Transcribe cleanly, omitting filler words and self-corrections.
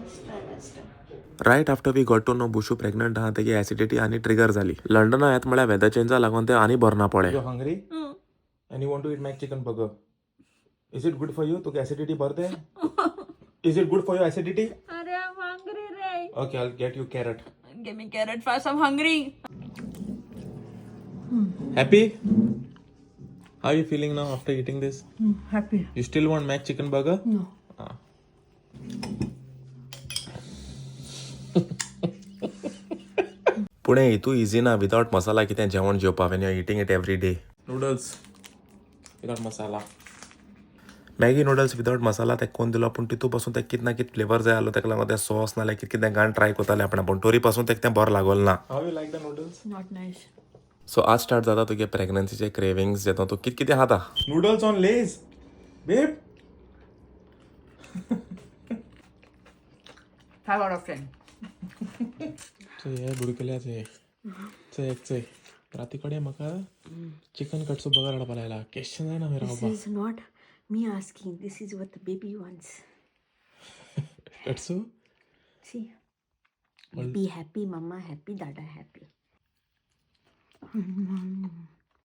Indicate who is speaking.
Speaker 1: Last last.
Speaker 2: Right after we got to know Bushu pregnant आहा, तेगी acidity आनी trigger जाली. लंडना येत म्हळ्यार वेदर चेंजा लागून ते आनी बरो ना पळय.
Speaker 3: You hungry and you want to eat Mac chicken burger. Is it good for you? तुका एसिडिटी भरते? Is it good for your acidity?
Speaker 1: अरे, I'm hungry रे.
Speaker 3: Okay, I get you carrot.
Speaker 1: Give me carrot first. I'm hungry.
Speaker 3: Happy? How you feeling now after eating this?
Speaker 1: Happy.
Speaker 3: You still want Mac chicken burger?
Speaker 1: No.
Speaker 2: पूण हें हितू easy ना विदावट मसाला कितें जेवण जेवपा when you are eating it every day.
Speaker 3: Noodles without masala.
Speaker 2: Maggi noodles without masala तेका कोण दिलो, पूण तितू पासून तेका कित ना कित फ्लेवर जाय आसलो. तेका लागून तें सॉस नाल्यार कित कितें घाण ट्राय करताले आपण, पूण तरी पासून तेका तें बरें लागोल ना.
Speaker 3: How you like the noodles?
Speaker 1: Not nice.
Speaker 2: So आज स्टार्ट जाता तुगे प्रेग्नन्सीचे क्रेविंग्स, जेतो तूं कित कितें खाता.
Speaker 3: Noodles on Lay's babe.
Speaker 1: 5 out of 10.
Speaker 3: चोय हे बुडकुल्या, चोय चोय एक चोय. राती कडेन म्हाका चिकन कटसो बगर हाडपा लायला, केश्शें जायना मागीर
Speaker 1: This
Speaker 3: रावपा.
Speaker 1: is not me asking. This is what the baby wants.
Speaker 3: Katsu.
Speaker 1: See. Be happy, mama happy, dada happy.